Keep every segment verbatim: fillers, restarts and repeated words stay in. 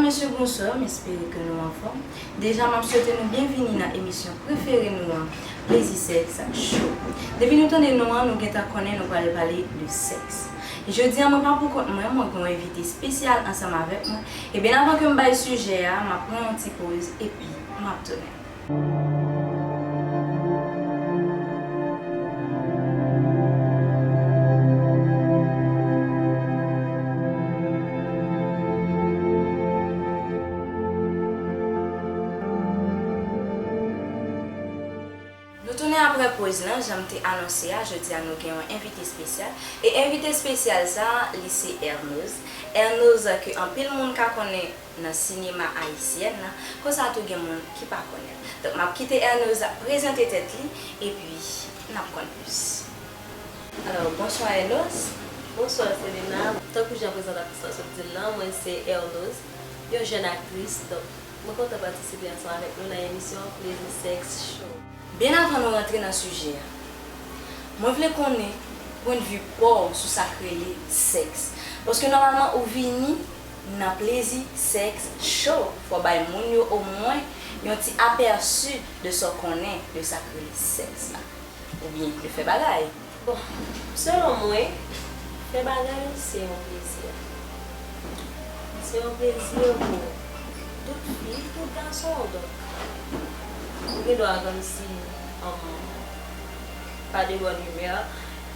Mesye, bonswa, m espere ke nou anfòm. Deja, m ap swete nou byenvini nan emisyon prefere nou an, Plezi Sèks Show. Depi nou tande non an, nou gentan konnen nou pral pale de sèks. Jodi a, mwen pa pou kont mwen, mwen gen yon envite espesyal ansanm avèk mwen. E byen avan ke m bay sijè a, m ap pran yon ti poz epi m ap tounen. Nou tounen apre poz lan, jan m te anonse a, jodi a nou gen yon envite espesyal. E envite espesyal sa, li se Ernose. Ernose ke anpil moun ka konnen nan sinema ayisyèn nan, konsa tou gen moun ki pa konnen l. Donk, m ap kite Ernose prezante tèt li, epi n ap konn plis. Alò, bonswa Ernose. Bonswa Selena. Tankou jan prezantatris la sot di l lan, mwen se Ernose, yon jèn aktris. Donk, mwen kontan patisipe ansanm avèk nou nan emisyon Plezi Sèks Show. Byen avan nou rantre nan sijè a, mwen vle konnen pwennvi pa w sou sa k rele sèks. Paske nòmalman ou vini nan Plezi Sèks Show, fò w bay moun yo omwen yon ti apèsi de sa w konnen de sa k rele sèks la, oubyen de fè bagay. Bon, selon mwen, fè bagay se yon plezi. Se yon plezi pou tout fi, tout gason, donk, ou gen dwa kòmsi, um, pa de bòn imè,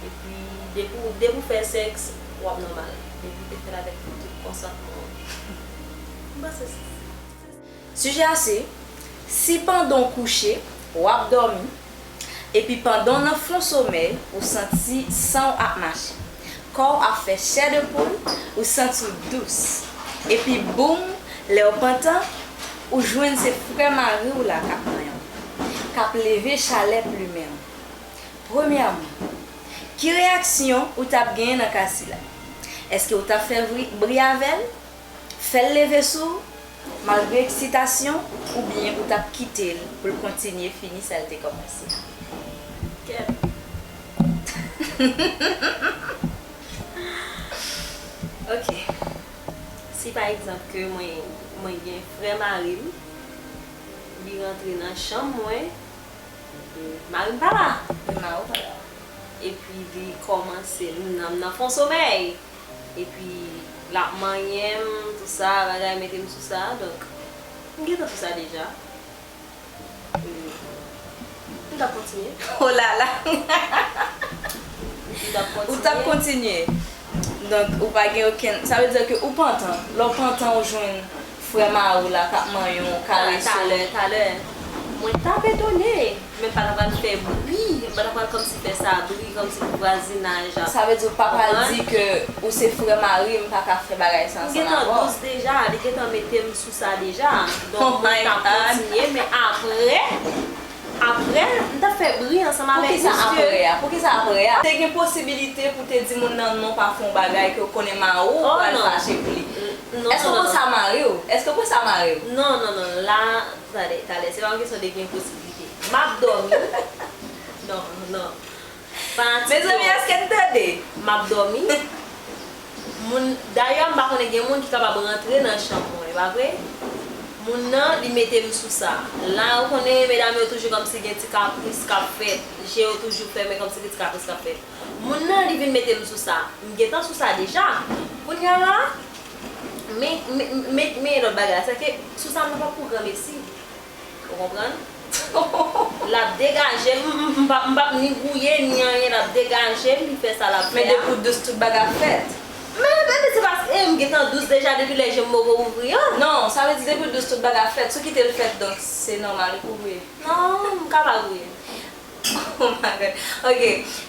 epi depi w, depi w fè sèks, w ap nòmal. Depi w te fè l avèk tout konsantman w. M panse se Sijè a se, si pandan w kouche, w ap dòmi, epi pandan w nan fon somèy, ou santi san w ap mache, kò w ap fè chè de poul, ou santi w dous, epi boum, lè w pantan, ou jwenn se frè mari w la k ap manyen w, k ap leve chalè plimen w. Premyèman, ki reyaksyon ou t ap genyen nan ka sila? Èske w t ap fè vri, bri avè l? Fè l leve sou w, malgre eksitasyon, oubyen ou t ap kite l pou l kontinye fini sa l te kòmanse a? Kèt. Ok. Si pa egzanp ke mwen, mwen gen frè mari m, li rantre nan chanm mwen, mari m pa la. Wi, mari w pa la. Epi li kòmanse, m nan, m nan fon somèy. Epi l ap manyen m, tou sa, bagay, mete m sou sa. Donk, m gentan sou sa deja. E, m t ap kontinye. Oh la la! M t ap kontinye. Ou t ap kontinye. Donk, ou pa gen okenn, sa vle di ke ou pantan. Lè w pantan, ou jwenn frè mari w la k ap manyen w, karese w. Talè, talè. Mwen t ap etone, men m pa t ap pral fè bri, m pa t ap pral kòmsi fè sa bri, kòmsi pou vwazinaj ap konprann. Sa vle di ou pa pral di ke ou se frè mari m, m pa ka fè bagay sa ansanm avè w. M gentan dous deja, li gentan mete m sou sa deja. Donk, mwen t ap kontinye, men apre, apre, m t ap fè bri ansanm avèk misye. Poukisa apre a? Poukisa apre a? Te gen posibilite pou te di moun nan non, pa fè yon bagay ke w konnen mari w pral fache pou li. Èske w panse a mari w? Èske w panse a mari w? Non, non, non, la, talè, talè, se pa yon kesyon de gen posibilite. M ap dòmi. Non, non. Fanatik yo. Mezanmi, èske n tande? M ap dòmi. Moun, dayè, m pa konnen gen moun ki kapab rantre nan chanm mwen, e pa vre? Moun nan, li mete m sou sa. La, ou konnen, medam yo toujou kòmsi gen ti kapris k ap fèt. Je yo toujou fèmen kòmsi gen ti kapris k ap fèt. Moun nan, li vin mete m sou sa. M gentan sou sa deja. Kounye a la, men, men, men, men lòt bagay la, se ke sou sa, m pa pou granmesi. Ou konprann? L ap degaje m, m, m p ap, m p ap ni gouye, ni anyen, l ap degaje m, li fè sa l ap fè a. Men depi w dous, tout bagay ap fèt. Men, men, men se paske, e, m gentan dous deja depi lè je m poko ouvri an. Non, sa vle di depi w dous, tout bagay ap fèt. Si w kite l fèt, donk, se nòmal ou pou gouye. Non, m ka pa gouye. Oh my God. Ok.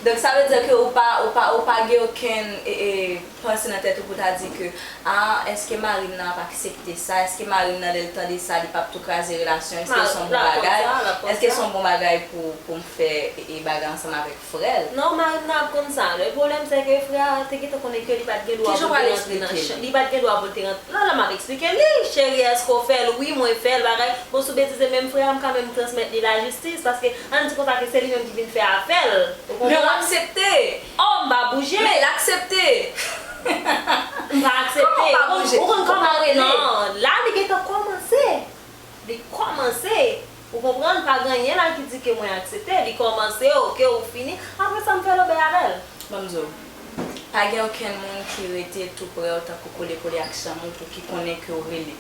Donk, sa vle di ke ou pa, ou pa, ou pa gen okenn, e, e, panse nan tèt ou pou ta di ke, a, èske mari m nan ap aksepte sa? Èske mari m nan, lè l tande sa, li p ap tou kraze relasyon? Èske se yon bon bagay? Èske se yon bon bagay pou, pou m fè, e, e, bagay ansanm avèk frè l? Non, mari m nan ap konn sa. Le pwoblèm, se ke frè a te gentan konnen ke li pa t gen dwa pou l te rantre nan chanm. Li pa t gen dwa pou l te rantre. Non, non, m ap eksplike li. Cheri, èske w fè l? Wi, mwen fè l, bagay. Bon, sou betize, menm frè a, m ka menm transmèt li lajistis, paske ann di konsa ke se li menm ki vin fè afè l. Ou konprann? Men w aksepte. Oh, m pa bouje. Men l aksepte. M pa aksepte. Kòman w pa bouje? Ou konn kòman ou rele? Non, la, kòmanse. Ou konprann? Pa gen anyen la ki di ke mwen aksepte. Li kòmanse, oke, ou fini. Apre sa, m fè lobèy avè l. Ban m di w, pa gen okenn moun ki rete tou prè w tankou kole kole ak chanm ou pou ki konnen ke w rele.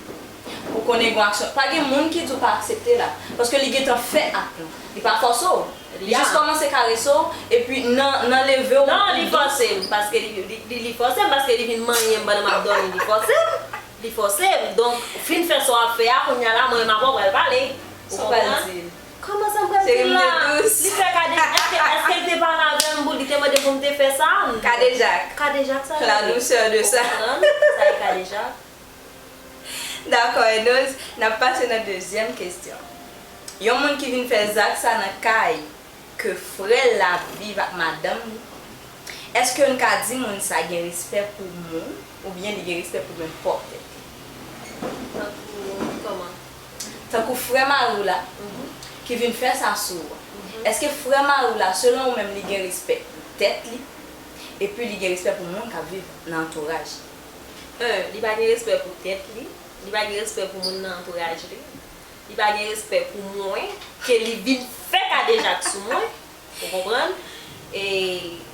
Pou konnen gen yon aksyon. Pa gen moun ki di w pa aksepte la. Paske li gentan fè ak nou. Li pa fòse w. Li jis kòmanse karese w, epi nan, nan leve w. Non, li fòse m, paske li, li, li, li fòse m, paske li vin manyen m pandan m ap dòmi, li fòse m. Li fòse m. Donk, fin fè sa w ap fè a, kounye a la, mwen menm avè w pral pale. Ou konprann? Kòman sa m pral di l la? Li fè kade, èske, èske l te pale avè m pou li te mande pou m te fè sa? Non. Kadejak. Kadejak sa rele. La douceur de ça. Ou konprann? Sa e kadejak. Dakò, Enoz, n ap pase nan dezyèm kesyon. Yon moun ki vin fè zak sa nan kay ke frè l ap viv ak madanm li, èske n ka di moun sa gen respè pou moun oubyen li gen respè pou nenpòt tèt li? Tankou kòman? Tankou frè mari w la ki vin fè sa sou ou a. Èske frè mari w la, selon ou menm, li gen respè pou tèt li, epi li gen respè pou moun k ap viv nan antouraj li? En, li pa gen respè pou tèt li, li pa gen respè pou moun nan antouraj li, li pa gen respè pou mwen, ke li vin fè kadejak sou mwen, ou konprann? E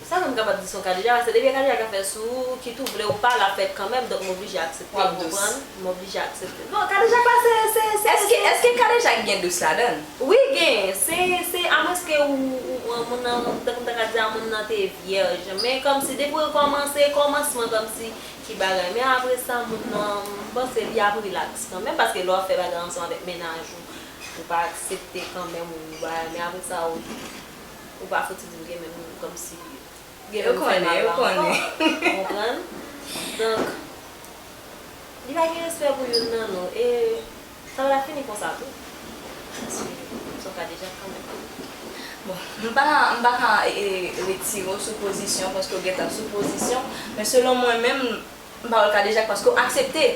sa menm m kapab di se yon kadejak, paske depi kadejak ap fèt sou ou, kit ou vle ou pa, l ap fèt kanmenm, donk m oblije aksepte, ou konprann? M oblije aksepte. Non, kadejak la se, se, se. Èske, èske kadejak gen dous ladan l? Wi, gen. Se, se, amwenske ou, ou, ou, moun nan, tankou m ta ka di a, moun nan te vyèj. Men kòmsi depi w kòmanse, kòmansman kòmsi ki bagay. Men apre sa, moun nan, m panse li ap rilaks kanmenm, paske lè w ap fè bagay ansanm avèk mennaj ou, ou pa aksepte kanmenm ou bagay, men apre sa, ou, ou pa fouti di w gen menm kòmsi gen menm fè mal la ankò. Ou konprann? Donk, li pa gen respè pou youn nan nou. E sa pral fini konsa tou. Paske se yon kadejak kanmenm. Bon, m pa ka, m pa ka e, e, retire w sou pozisyon paske w gentan sou pozisyon, men selon mwen menm, m pa wè l kadejak paske w aksepte.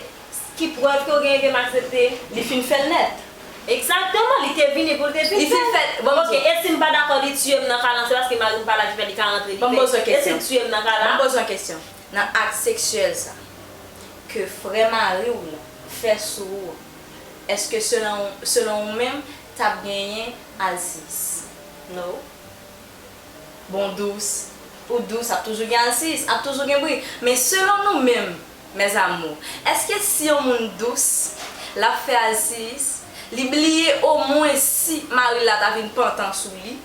Ki prèv ke w genyen ke m aksepte? Li fin fè l nèt. Egzakteman, li te vini pou l te fin fè l. Li fin fè l. Bon, oke, e si m pa dakò li tiye m nan kay lan, se paske mari m pa la ki fè li ka rantre, li fè. Ban m poze w kesyon. E si l tiye m nan kay la? Ban m poze w kesyon. Nan ak seksyèl sa, ke frè mari w lan fè sou ou an, èske selon, selon ou menm, t ap genyen alsis? No. Bon, dous. Ou dous, ap toujou gen alsis, ap toujou gen bri. Men selon nou menm, mes amours, èske si yon moun dous, l ap fè alsis, li bliye omwen si mari l la ta vin pantan sou li?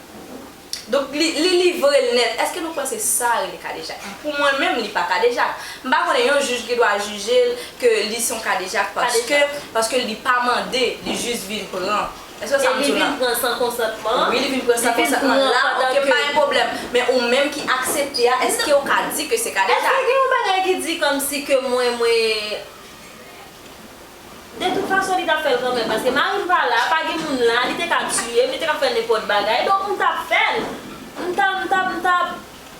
Donk, li, li livre l nèt. Èske nou panse sa rele kadejak? Pou mwen menm, li pa kadejak. M pa konnen yon jij gen dwa jije l ke li se yon kadejak paske, paske li pa mande, li jis vin pran. Èske w sa m di w la? E li vin pran san konsantman. Wi, li vin pran san konsantman. La, oke, pa gen pwoblèm. Men ou menm ki aksepte a, èske w ka di ke se kadejak? Èske gen yon bagay ki di kòmsi ke mwen, mwen, de tout fason, li t ap fè l kanmenm, paske mari m pa la, pa gen moun la, li te ka tiye m, li te ka fè nenpòt bagay, donk m t ap fè l. M t ap, m t ap, m t ap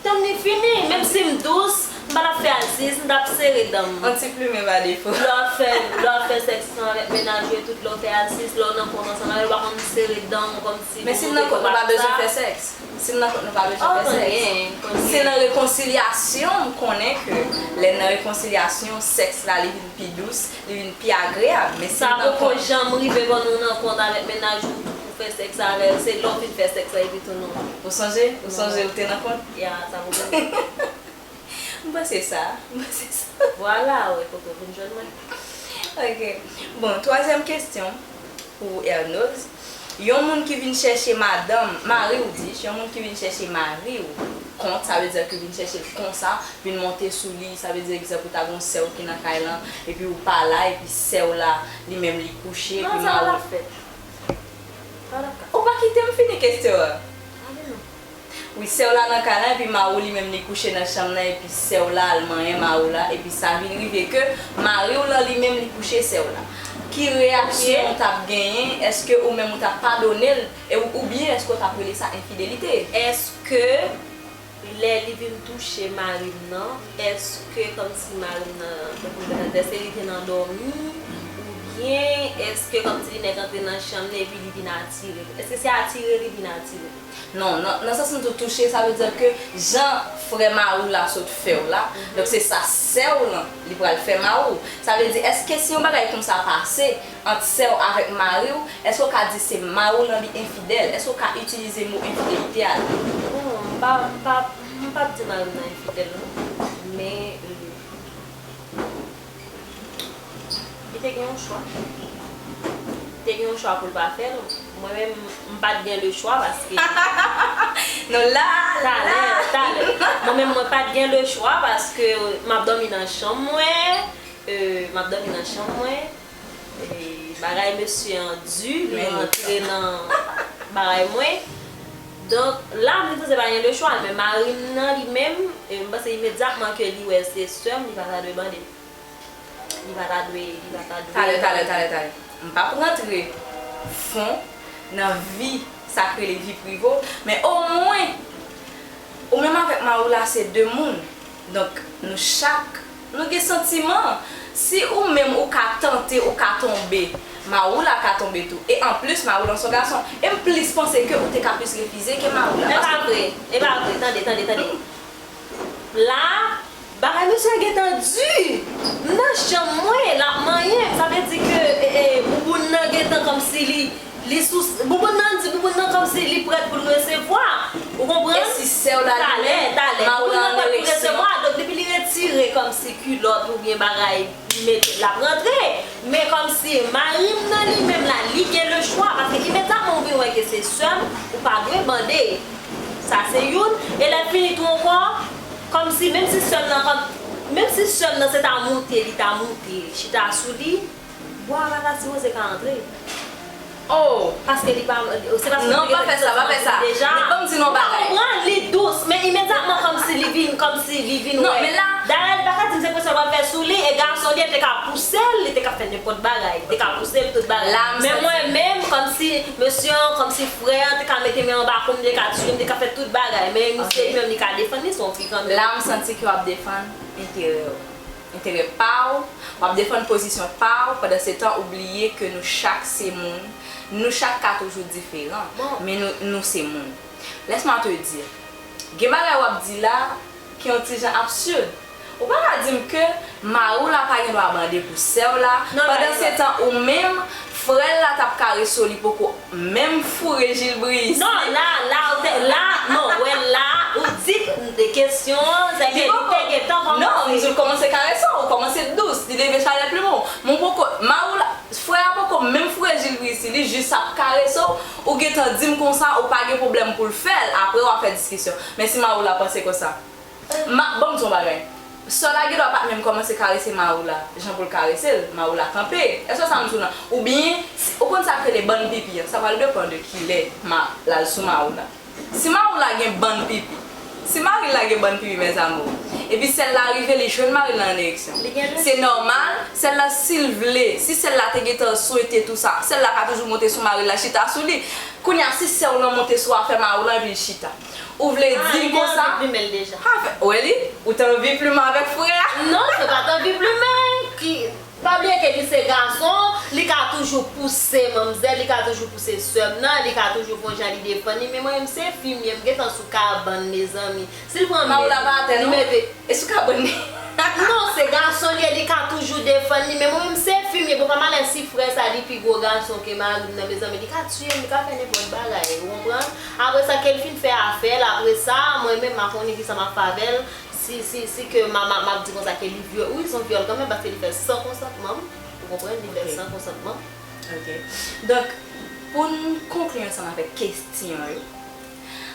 Tann li fini, menm si m dous, m pa t ap fè alsis, m t ap sere dan m. On ti plimen pa defo. Lè w ap fè, lè w ap fè sèks ansanm avèk mennaj ou, e tout lè w fè alsis, lè w nan kont ansanm avè l, ou pa konn sere dan w kòmsi. Men si n nan kont, nou pa bezwen fè sèks. Si n nan kont, nou pa bezwen fè sèks. Se nan rekonsilyasyon, m konnen ke lè n nan rekonsilyasyon, sèks la, li vin pi dous, li vin pi agreyab. Men si n nan kont. Sa poko janm rive pandan w nan kont avèk mennaj ou, ou fè sèks avè l, se lè w fin fè sèks la epi tou non. Ou sonje? Ou sonje ou te nan kont? Ya, sa poko rive. M panse sa. M panse sa. Vwala, ou wè kote w vin jwenn mwen. Ok. Bon, twazyèm kesyon pou Ernose. Yon moun ki vin chèche madanm, mari w, di, yon moun ki vin chèche mari w kont, sa vle di ke vin chèche l konsa, vin monte sou li, sa vle di, egzanp, ou ta gen yon sè w ki nan kay lan, epi ou pa la, epi sè w la, li menm li kouche, epi mari w. Non, sa pa t ap fèt. Ou pa kite m fini kesyon an. Wi, sè w la nan kay lan, epi mari w li menm li kouche nan chanm nan, epi sè w la al manyen mari w la, epi sa vin rive ke mari w lan li menm li kouche sè w la. Ki reyaksyon w t ap genyen? Èske ou menm ou t ap padone l? E ou, oubyen èske w t ap rele sa enfidelite? Èske lè li vin touche mari m nan, èske kòmsi mari m nan, tankou m ta di, èske li te nan dòmi, oubyen Èske kòmsi li nèk antre nan chanm li epi li vin atire? Èske se atire li vin atire? Non, nan, nan sans m tou touche, sa vle di ke jan frè mari w la sot fè w la, donk se sa sè w lan, li pral fè mari w. Sa vle di, èske si yon bagay konsa pase ant sè w avèk mari w, èske w ka di se mari w lan li enfidèl? Èske w ka itilize mo enfidelite a tou? Bon, m pa, m pa, m p ap di mari m nan enfidèl, non. Men, euh, Li te gen yon chwa. Li te gen yon chwa pou l pa fè l. Mwen menm, m pa t gen le chwa paske Non, la, talè, la. Talè. Mwen menm, mwen pa t gen le chwa paske m ap dòmi nan chanm mwen, euh, m ap dòmi nan chanm mwen. E bagay mesye an di, li Men li. Rantre nan bagay mwen. Donk, la, m te sanse pa gen le chwa, men mari m nan li menm, e m panse imedyatman ke li wè se sè m, li pa ta dwe bande. Li pa ta dwe, li pa ta dwe Talè, talè, talè, talè. M p ap rantre fon nan vi, sa k rele vi prive w, men omwen, ou menm avèk mari w la se de moun. Donk, nou chak, nou gen santiman. Si ou menm ou ka tante, ou ka tonbe, mari w la ka tonbe tou. E anplis, mari w lan se yon gason. E m plis panse ke ou te ka plis refize ke mari w la. E pa vre, e pa vre. Tande, tande, tande. La, bagay mesye a gentan di. M nan chanm mwen, l ap manyen m. Sa vle di ke, e, e, bouboun nan gentan kòmsi li, li sou, bouboun nan di, bouboun nan kòmsi li prèt pou l resevwa. Ou konprann? E si sè w la li Talè, menm, talè. Mari w Bouboun la nan an prèt pou ereksyon. Resevwa. Donk, depi li retire kòmsi kilòt oubyen bagay, li mete, l ap rantre. Men kòmsi mari m nan li menm la, li gen le chwa. Paske imedyatman ou vin wè ke se sè m, ou pa dwe bande. Sa se youn. E lè fini tou ankò, kòmsi menm si sè m nan, kòm, menm si sè m nan se ta moute, li ta moute, chita sou li, bwa a pa ta sipoze ka antre. Oh! Paske li pa, se paske Non, li pa fè sa, pa fè sa. Deja. Men ban m di nou yon Ou pa bagay. Konprann, li dous, men imedyatman kòmsi li vin, kòmsi li vin Non, wè. Men la Dayè, li pa ka di m se presyon l pral fè sou li, e gason li, li te ka pouse l, li te ka fè nenpòt bagay, li te ka pouse l tout bagay. La, m Men santi mwen menm, kòmsi mesye an, kòmsi frè an, te ka mete men anba kou m, li te ka tiye m, li te ka fè tout bagay. Men misye Ok. Li menm, li ka defann li, se yon fi kanmenm. La, m santi ke w ap defann enterè w. Enterè pa w, w ap defann pozisyon pa w, pandan se tan ou bliye ke nou chak se moun, nou chak ka toujou diferan, Bon. Men nou, nou se moun. Laisse-moi te dire, gen bagay w ap di la ki yon ti jan absird. Ou pa ka di m ke mari w la pa gen dwa bande pou sè w la, Non, pandan se tan ou menm, frè l la t ap karese w, li poko menm foure jilbri isi. Non, la, la, ou te, la, non, wè la, ou di de kesyon an, se ke Li li poko te gentan Non, kòmanse. M di l kòmanse karese w, ou kòmanse dous, li leve chalè plim ou. Men w poko, mari w la, frè a poko menm foure jilbri isi, li jis ap karese w, ou gentan di m konsa, ou pa gen pwoblèm pou l fè l, apre w ap fè diskisyon. Men si mari w la panse konsa, Ma, ban m di w yon bagay. Sè w la gen dwa pa t menm kòmanse karese mari w la, jan pou l karese l, mari w la kanpe. Èske sa m di w lan? Oubyen, si, ou konn sa k rele bann pipi an, sa pral depann de kilè ma, l al sou mari w la. Si mari w la gen bann pipi, si mari l la gen bann pipi, mes amours, epi sè l la rive, li jwenn mari l lan an ereksyon. Li gen Se nòmal, sè l la, si l vle, si sè l la te gentan swete tou sa, sè l la ka toujou monte sou mari l la, chita sou li. Kounye a, si sè w lan monte sou afè mari w lan, epi l chita. Ou vle Ah, di m li te konsa? Anvi plimen l deja. Afè, wè li, ou te anvi plimen avèk frè a? Non, se pa t anvi plimen. Ki, pa bliye ke li se gason, li ka toujou pouse manmzèl, li ka toujou pouse sè m nan, li ka toujou fè yon jan li defann li, men mwen menm se fi m ye, m gentan sou kabann, mezanmi. Si l pran m Mari w la pa atè, li non? Mete E sou kabann li. Non, se gason li ye, li ka toujou defann li, men mwen menm se fi m ye, bon, pa malè si frè sa li pi gwo gason ke mari m nan, mezanmi, li ka tiye m, li ka fè nenpòt bagay, ou konprann? Apre sa, ke l fin fè afè l, apre sa, mwen menm, m pa konnen kisa m ap fè avè l, si, si, si ke m a, m a, m ap di konsa ke li vyò, wi, se yon vyòl kanmenm, paske li fè l san konsantman m, ou konprann, li fè l Ok. San konsantman. Ok. Donk, pou n konkli ansanm avèk kesyon yo,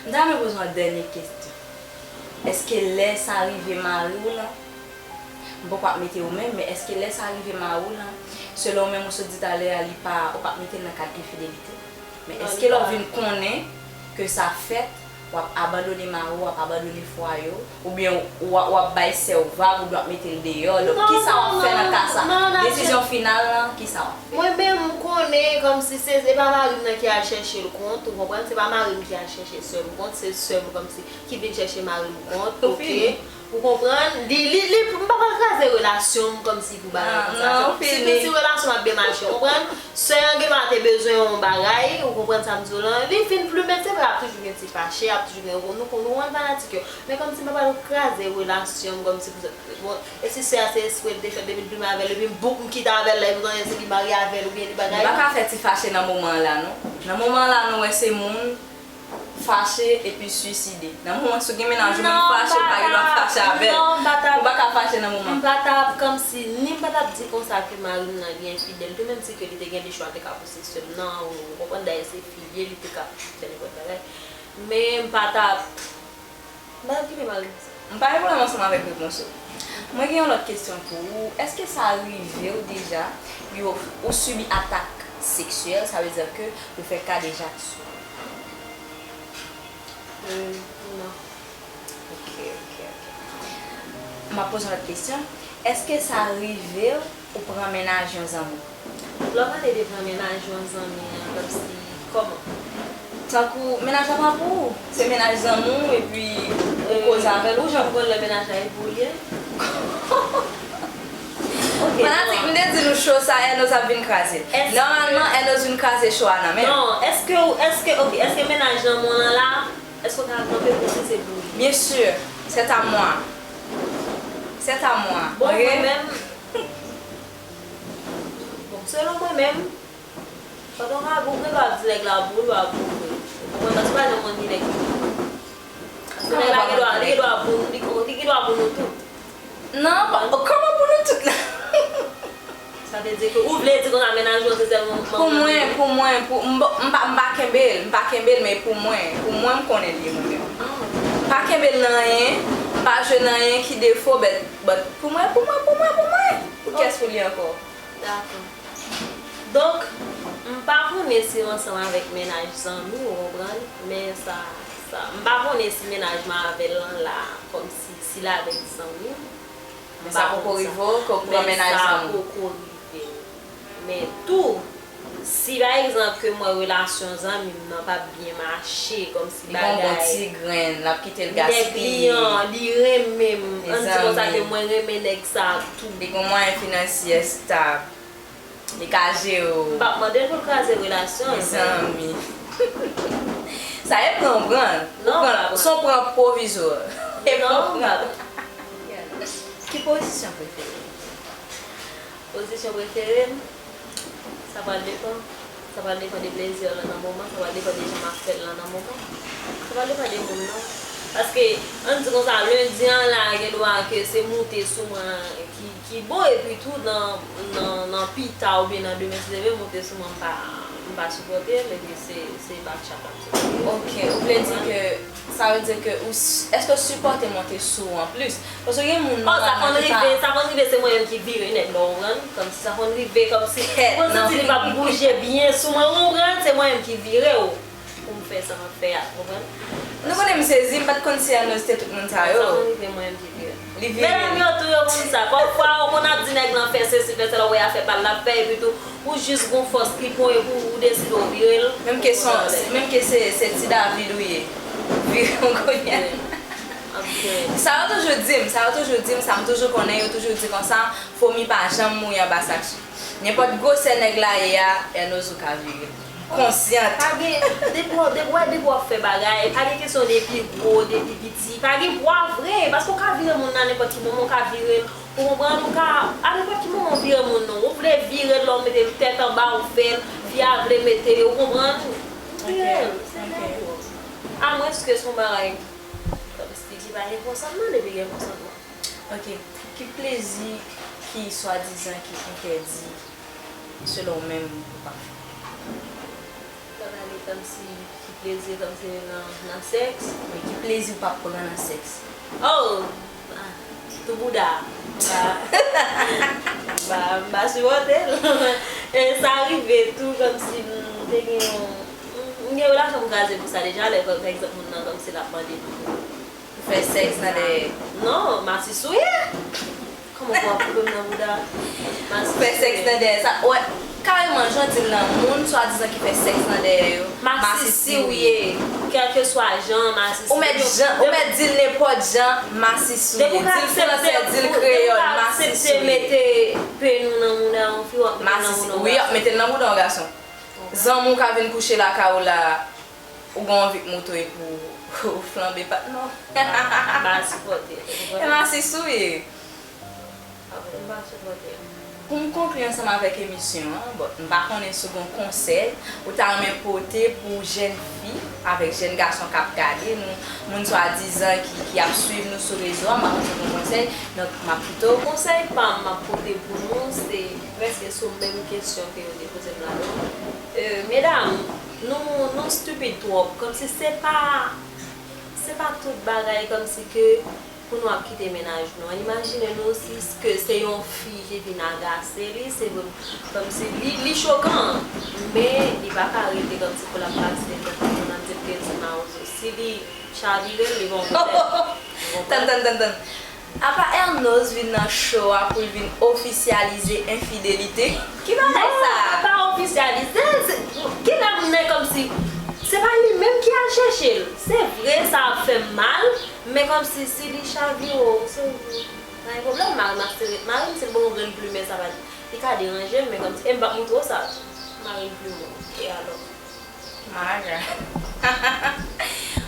m ta renmen poze w yon dènye kesyon. Èske lè sa rive mari w lan, m poko ap mete ou menm, men èske lè sa rive mari w lan, selon ou menm ou sot di talè a, li pa, ou p ap mete l nan kad enfidelite? Men Non, èske li lè w pa. Vin konnen ke sa fèt, w ap abandone mari w, w ap abandone fwaye w, oubyen w, w ap bay sè w vag, ou dwe ap mete l deyò? Donk, Non, kisa w ap non, fè nan non, ka sa? Non, non, Desizyon final lan, kisa w ap fè? Mwen menm, m konnen kòmsi se, se pa mari m nan ki al chèche l kont, ou konprann? Se pa mari m ki al chèche sè m kont, se sè m kòmsi ki vin chèche mari m kont, Ou oke. Fini. Ou konprann? Li, li, li, m pa pral kraze relasyon m kòmsi pou bagay konsa. Si, si relasyon m ap byen mache, ou konprann? Sè an gen dwa te bezwen yon bagay, ou konprann sa m di w lan? Li fin plumen, se vre, ap toujou gen ti fache, ap toujou gen, nou, nou konn fanatik yo. Men kòmsi m pa pral kraze relasyon m kòmsi pou, bon, e si sè a se espre l te fè depi l plumen avè l, epi m bouk m kite avè l la, epi kounye a se li marye avè l oubyen li bagay. Nou pa ka fè ti fache nan moman an la, non. Nan moman an la, nou wè se moun fache epi swiside. Nan moman si w gen mennaj ou, moun fache, ou pa gen dwa fache avè l. Ou pa ka fache nan moman. M pa t ap, kòmsi, ni m pa t ap di konsa ke mari m nan li enfidèl tou, menm si ke li te gen de chwa, l te ka pouse sè m nan, ou, ou konprann, dayè se fi l ye, li te ka fè nenpòt bagay. Men m pa t ap, m pa t ap kite mari m konsa. M pa gen pwoblèm ansanm avèk repons ou. Mwen gen yon lòt kesyon pou ou. Èske sa rive w deja, yo, ou sibi atak seksyèl, sa vle di ke yo fè kadejak sou ou? Hmm, non. Ok, ok, ok. M ap poze yon lòt kesyon. Èske sa rive w ou pran mennaj yon zanmi w? Lè w pale de pran mennaj yon zanmi an, kòmsi, kòman? Tankou mennaj la pa pou ou. Se mennaj zanmi w, epi ou koze avè l, ou jan. Ou konn lè mennaj la e pou ou l ye? Fanatik, m te di nou show sa, Ernose ap vin kraze l. Nòmalman, Ernose vin kraze show a nan men l. Non, èske, èske, ok, èske mennaj zanmi w lan la, èske w ka kanpe pou si se pou li? Bien sûr, c'est à moi. C'est à moi. Bon, ok? Mwen menm, bon, selon mwen menm, pandan w ka, ou gen dwa di nèg la pou ou, li pa pou ou vre. Ou konprann? Paske pa janm konn ki nèg ki pou ou. Paske nèg la gen dwa, li gen dwa pou, li, li gen dwa pou nou tout. Non, pa, kòman pou nou tout la? Sa vle di ke ou vle di konsa mennaj ou se sèlman pou mwen, pou mwen, pou, m, m pa, m pa kenbe l, m pa kenbe l, men pou mwen, pou mwen, m konnen li ye mwen menm. M pa kenbe l nan anyen, m pa jwe nan anyen ki defo, but, but pou mwen, pou mwen, pou mwen, pou mwen. Pou kiyès pou li ankò? Dakò. Donk, m pa konnen si w ansanm avèk mennaj zanmi w, ou konprann? Men sa, sa, m pa konnen si mennaj m avè l lan la, kòmsi, si l avèk zanmi m. Men sa poko rive w ke w pran mennaj zanmi w? Men sa poko rive m. Men tou, si pa egzanp ke m wè relasyon zanmi m nan p ap byen mache, kòmsi bagay, li gon bon ti grenn, l ap kite l gaspiye. Nèg li an, li renmen m, ann di konsa ke mwen renmen nèg sa a tou. Li gon mwayen finansyè stab. Li ka jere w. M p ap mande l pou l kraze relasyon an, men. Mezanmi. Sa e pran w pran l. Non, m pa pran. Se yon pran pwovizwa. E pran w pran l. Ki pozisyon prefere w? Pozisyon prefere m? Sa pral depann. Sa pral depann de plezi lan nan moman, sa pral depann de jan m ap fè l lan nan moman. Sa pral depann de moun nan. Paske, ann di konsa, lendi an la, gen dwa ke se moute sou mwen ki, ki bon, epi tou nan, nan, nan pita oubyen nan demen, si Dye vle, moute sou mwen, m pa, m pa sipòte l, epi se, se bakchat m ap sipòte. Ok, ou vle di ke, sa vle di ke ou s-, èske w sipòte monte sou ou anplis? Paske gen moun nòmalman ki pa... Oh, sa konn rive, sa konn rive, se mwen menm ki vire nèg la, ou konprann? Kòmsi sa konn rive, kòmsi mwen santi li p ap bouje byen sou mwen, ou konprann? Se mwen menm ki vire w pou m fè sa m ap fè a, ou konprann? Nou konnen m sezi, m pa t konn si Ernose te tout moun sa yo. Sa konn rive mwen menm ki vire. Li vire. Medam yo tou yo konn sa. Pafwa ou konn ap di nèg lan fè sesi, fè sela, ou wè afè pa l l ap fè, epi tou ou jis gon fòs ki pran w epi ou deside w vire l. Menm ke se, menm ke se, se ti David ou ye. Vire w kounye a. Sa yo toujou di m, sa yo toujou di m, sa m toujou konnen, yo toujou di konsa, fomi pa janm mouri anba sak sou. Nenpòt gwosè nèg la ye a, Ernose ou ka vire l. Konsyant. Pa gen, depi w, depi w, depi w ap fè bagay, pa gen kesyon de pi gwo, de pi piti, pa gen pwa vre, paske w ka vire moun nan nenpòt ki moman, w ka vire l, ou konprann, ou ka, a nenpòt ki moman w vire moun nan, ou vle vire l la, w mete l tèt anba, ou fè l, fi a vle mete, ou konprann, vire l, se nèg ou. Amwenske se yon bagay kòmsi ki pa gen konsantman, depi gen konsantman. Ok. Ki plezi ki swadizan ki entèdi selon w menm ou pa fè? Sa pale kòmsi ki plezi kòmsi nan, nan sèks? Wi, ki plezi ou pa pran nan sèks? Oh! Ah, tou bouda. Ba, ba, m pa sipòte l. E sa rive tou kòmsi m te gen yon, m gen relasyon m kraze pou sa deja, lè pa egzanp moun nan kòmsi l ap mande m pou Fè sèks nan dèyè. Non, masi souye. Kòman pou ap koupe m nan bouda? Masi souye. Fè sèks nan dèyè. Sa, wè, Kareman, jan w di l lan, moun swadizan ki fè sèks nan dèyè yo, masisi w ye. Kèlkeswa jan, masisi. Ou mèt jan, ou mèt di l nenpòt jan, masisi w ye. Di l fransè, di l kreyòl, masisi w ye. Mete pe nou nan mouda yon fi, w ap mete l nan mouda yon gason. Wi, w ap mete l nan mouda yon gason. Zanmi w ka vin kouche lakay ou la, ou gen anvi k mouto epi w flanbe pa t non. M pa sipòte. E masisi w ye. M pa sipòte. Pou m konkli ansanm avèk emisyon an, bon, m pa konnen si w gen yon konsèy ou ta renmen pote pou jèn fi avèk jèn gason k ap gade nou, moun swadizan ki, ki ap swiv nou sou rezo a, m pa konnen si w gen yon konsèy, donk m ap kite w. Konsèy pa m m ap pote pou nou, se prèske sou menm kesyon ke yo te poze m la tou. Medam, nou, nou stipid twòp, kòmsi se pa, se pa tout bagay kòmsi ke pou nou ap kite mennaj nou an. Imajine nou si ke se yon fi ki vin agase li, se vre kòmsi li, li chokan, men li pa ka rete kòmsi pou l ap pase l, tankou moun ap di l ke l se mawozo. Si li chavire l, li gon pwòblèm. Tann, tann, tann, tann. Apa Ernose vin nan show a pou l vin ofisyalize enfidelite? Ki bagay sa? Non, pa ofisyalize, se, kilè moun nan kòmsi, se pa li menm ki al chèche l. Se vre, sa ap fè m mal, men kòmsi si li chavire w, se, pa gen pwoblèm, mari m ap sere, mari m, si l ban m yon grenn plimen, sa pa, li ka deranje m, men kòmsi, e m p ap montre w sa, mari m plimen w, e alò? Mara.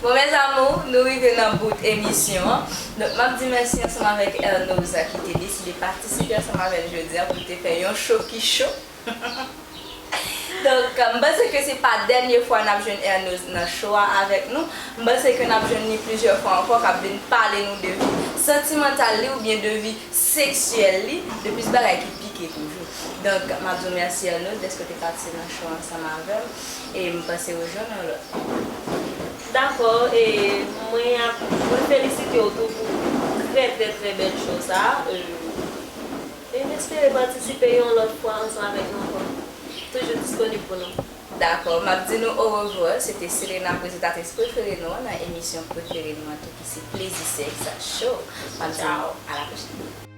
Bon, mes amours, nou rive nan bout emisyon an. Donk, m ap di mèsi ansanm avèk Ernose ki te deside patisipe ansanm avè n jodi a pou l te fè yon cho ki cho. Donk, m panse ke se pa dènye fwa n ap jwenn Ernose nan cho a avèk nou. M panse ke n ap jwenn li plizyè fwa ankò k ap vin pale nou de vi santimantal li oubyen de vi seksyèl li, de plis bagay ki pike toujou. Donk, m ap di w mèsi Ernose dèske w te patisipe nan cho ansanm avè m, e m panse rejwenn yon lòt. Dakò, e mwen ap, mwen felisite w tou pou trè, trè, trè bèl cho sa a. E m espere patisipe yon lòt fwa ansanm avèk nou ankò. Toujou disponib pou nou. Dakò, m ap di nou orevwa. Se te Selena, prezantatris prefere nou an nan emisyon prefere nou an tou ki se Plezi Sèks Show. M ap di nou a la pwochèn.